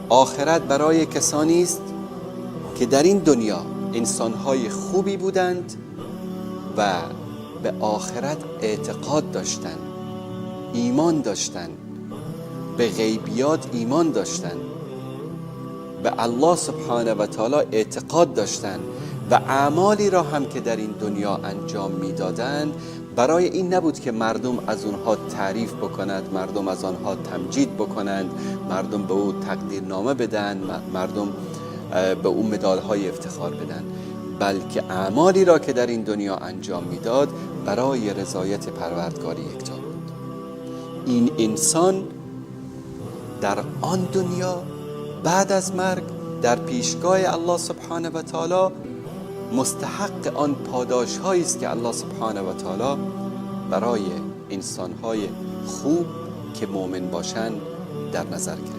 آخرت برای کسانی است که در این دنیا انسانهای خوبی بودند و به آخرت اعتقاد داشتند، ایمان داشتند، به غیبیات ایمان داشتند، به الله سبحانه و تعالی اعتقاد داشتند و اعمالی را هم که در این دنیا انجام میدادند برای این نبود که مردم از اونها تعریف بکند، مردم از آنها تمجید بکنند، مردم به او تقدیرنامه بدن، مردم به او مدالهای افتخار بدن، بلکه اعمالی را که در این دنیا انجام میداد برای رضایت پروردگار یکتا بود. این انسان در آن دنیا بعد از مرگ در پیشگاه الله سبحانه و تعالی مستحق آن پاداش هایی است که الله سبحانه و تعالی برای انسان های خوب که مؤمن باشند در نظر گرفته.